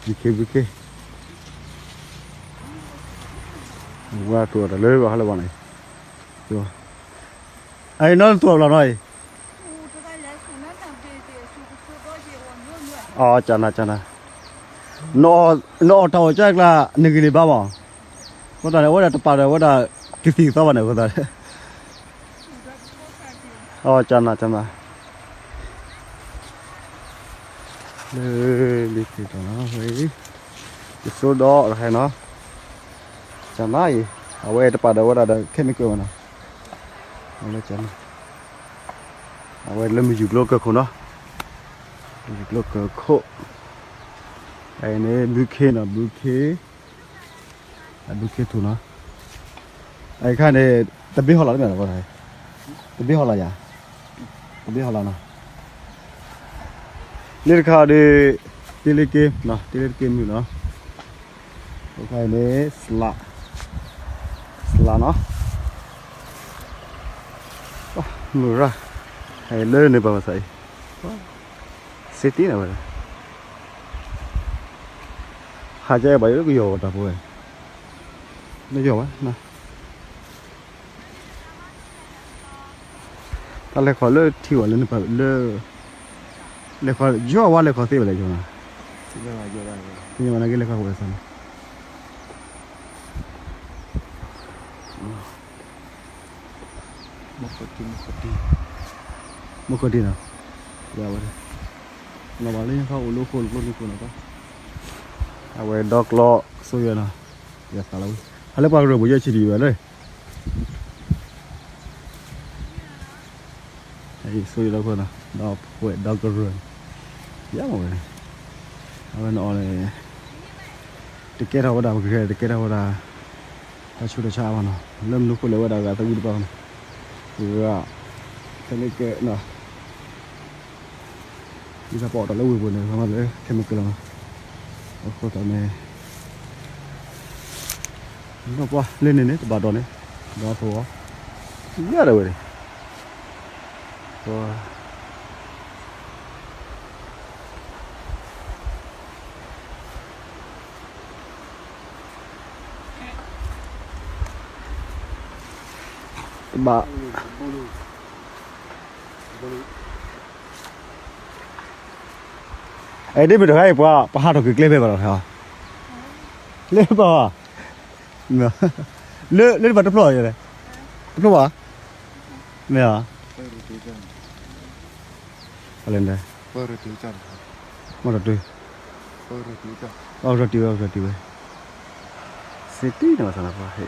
ဘုခ့ ဘုခ့ ဝဲတိၢ်တၢ်လၢဘၣ်ဟီလၢဘၣ်န့ၣ်, အံၤနီၢ်တိၢ်ဘျီနီၤအံၤ, အကနၤကနၤ, နအီၣ်တၢ်အီၣ်ကၢ်ကျါ နဂ့ၤန့ၣ်ဘၣ်မး, အဃိသတးန့ၣ် အဝဲဒၣ်တပာ်ဒီးဝဲဒၣ် ကသံၣ်ကသီဘၣ်န့ၣ် အဃိသတး အကနၤကနၤ, လၢလံၤသ့ၣ်တဖၣ်နီၤ, ယစိဒီးတခါနီၤ, ကနၤအံၤ, အဝဲတပာ်ဒီးဝဲဒၣ်ဒီး chemical မးနီၤ, အဝဲကနၤ, အဝဲလၢမုၢ်ယူၢ်ကျိကၢၢ်ခိၣ်နီၤ, မုၢ်ယူၢ်ကျိကၢၢ်ခိၣ်, အအံၤန့ၣ် ဘုခ့နီၤ ဘုခ့ အဘုခ့ထူၣ်နီၤ, အခါန့ၣ် တဘ့ၣ်ဟီၣ်လီၤတမ့ၢ်လီၤ, တဘ့ၣ်ဟီၣ်လီၤယၤ, တဘ့ၣ်ဟီၣ်လီၤနီၤ, လၢတခါဒီး တ့လ့က့, တ့လ့တက့မုၢ်နီၤ, အခါန့ၣ် စလး, စလးနီၤ, မုၢ်ရၣ်, လၢန့ၣ်ပှၤမၤစၢၤအံၤ, စ့တ့န့ၣ်ဝဲဒၣ် ဟးကဲဘၣ်ယိၣ်ကယီၤတၢ်ဖိဝဲ, လၢယီၤဘၣ်, တၢ်လဲၤခီလၢထံဝဲလၢန့ၣ်ပှၤလၢ, လဲၤခီယီၤဝဲလဲၤခီသ့ဝဲလဲၣ်ယိၤနီၤ, သ့ၣ်ညါဝဲနာ်က့လဲၤခီဝဲသးန့ၣ် မုၢ်ဃီတံၢ်နီၤ, ယဝဲ, နီၢ်ဘၣ်လၢညါခီအိၣ်လၢဃိလၢကျိနံၤဃိနီၤ, အဝဲဒီကျီစိယဲနီၤ, ယသးလီၤဝံၤ, ဟးလၢပှၤကရၢၢ်ဘိယဲဆံးဒံးဝဲလၢ စိယဲဒီခိၣ်နီၤ, ဒီဖှဲးဒီကရၢၢ်, ယမ့ၢ်ဝဲ, အဝဲန့ၣ်အီၤန့ၣ် တကဲထီၣ်ဝဲဒၣ်ပကဂဲၤ တကဲထီၣ်ဝဲဒၣ် တၢ်ဆူးတၢ်ဆါအါမးနီၤ, လၢမနုၤဃိလဲၣ်ဝဲဒၣ်ဂၤသးဝံတပၤနီၤ, ဂၤ, ခဲမံကဲနီၤ, ဒ်သိးပအီၣ်တၢ်လၢဝ့ၢ်ပူၤန့ၣ် ပမၤလၢခဲမံကဲလီၤနီၤ, အဃိသတးန့ၣ် နီၢ်ပှၢ်လၢန့ၣ်န့ၣ် တဘၣ်ဒီးန့ၣ်, ဒီသဝီ, ယၤဒၣ်ဝဲန့ၣ်, တဘၣ်, အဲ ဒ်မ့ၢ်တခါအံၤ ပှၤပဟးထီၣ်က့ၤကျဲဖဲဘၣ်လီၤ, လၢပှၤ, လၢ လၢပှၤတဖျိၣ်, တဖျိၣ်ဘၣ်, မ့ၢ်ဧါ, လဲၣ်, မီၢ်ထီၣ်တုၤ, အီၣ်ထီၣ်တုၤဝဲ အီၣ်ထီၣ်တုၤဝဲ, စ့တ့န့ၣ်ဘၣ်ဆၣ်နပှၤဟဲ